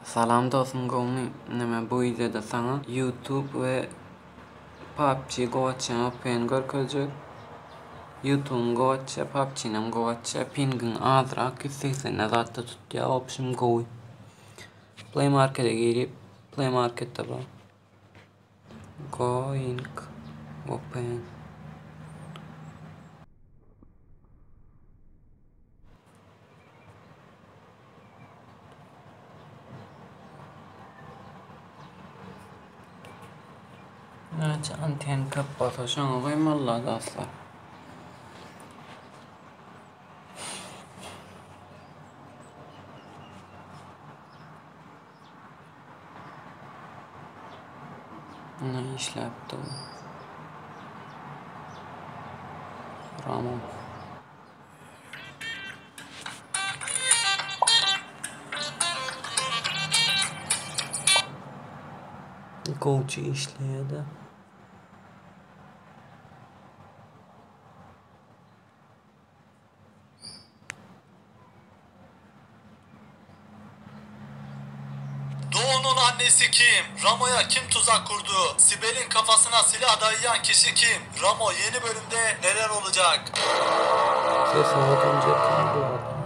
Salam dostum gowmy neme bu wideoda saňa youtube we pubg gowy açýan vpn görkezjek youtube'um gowy açýa pubg'nem gowy açýa pingiň azrak 180 zatda tutýa opşum gowy play markete girip play marketde bar going vpn. Näçe anten köp bolsa şoňa goýmalylar dostlar. Ine işläp dur. Ramon. Gowja işleýärdi. Doğu'nun annesi kim? Ramo'ya kim tuzak kurdu? Sibel'in kafasına silah dayayan kişi kim? Ramo yeni bölümde neler olacak? Ses owadan bu.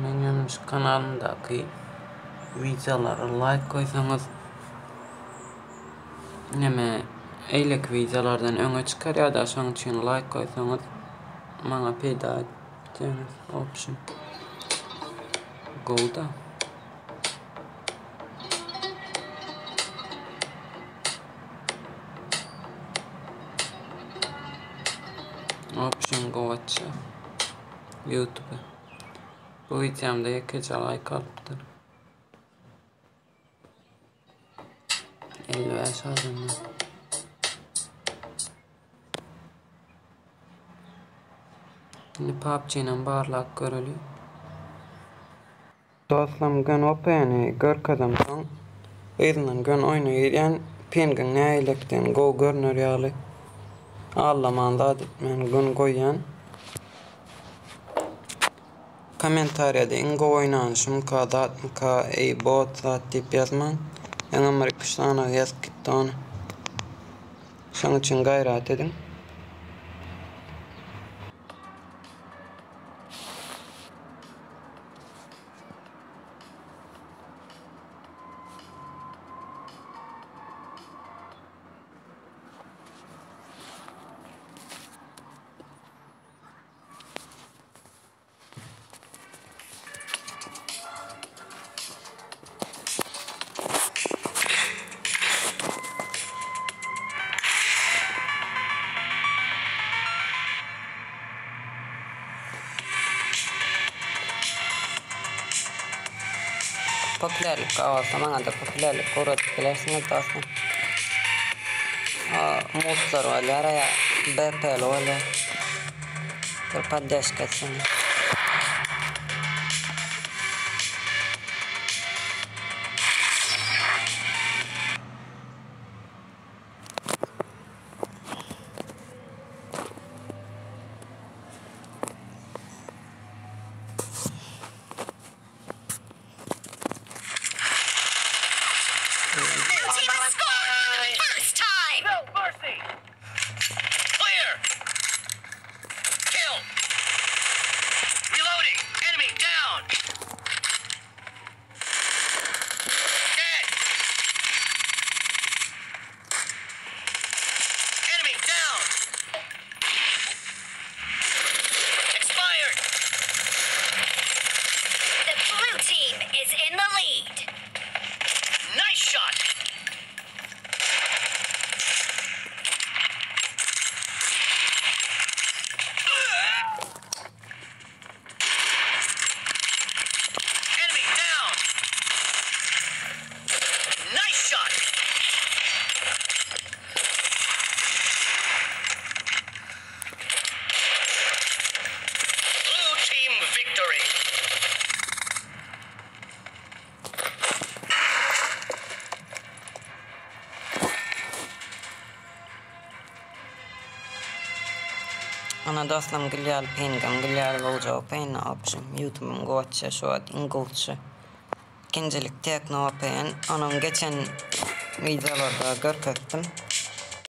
Menem şu kanalymdaky wideolara like goýsaňyz neme eýleki wideolardan öňe çykar ýa-da şoň üçin like goýsaňyz maňa peýda etjeňiz opşum gowuda. Opşum gowy açýar YouTube. Bu wideomda ýekeje like alypdyr. 55 adamdan. Indi PUBG-nem barlap göreli. Dostlarym gön OP-ni görkezemsoň yzyndan gön oýna girýän pingiň nähilekdigini gowy görner ýaly allaman zat etmän gön goýýan. Kommentariýada iň gowy oýnany şumyka zatmyka eý bot zat diýip ýazmaň. Öňem bir iki üç sany ýazyp gitdi ony. Şoň üçin gaýrat ediň. Popülerlik bolsa maňa-da popülerlik ugradyp bilersiňiz dostum. Mutlar bolýar ýa BPL bolýar. Bir poddeşka etseňiz. Blue team has scored for the first time! No mercy! Clear! Kill! Ana dostlarym gül ýaly pingim gül ýaly gowja VPN opşum ýutubym gowy açýa şu wagt iň gowusy. Ikinjilik Tekno VPN onam geçen wideolarda görkezdim.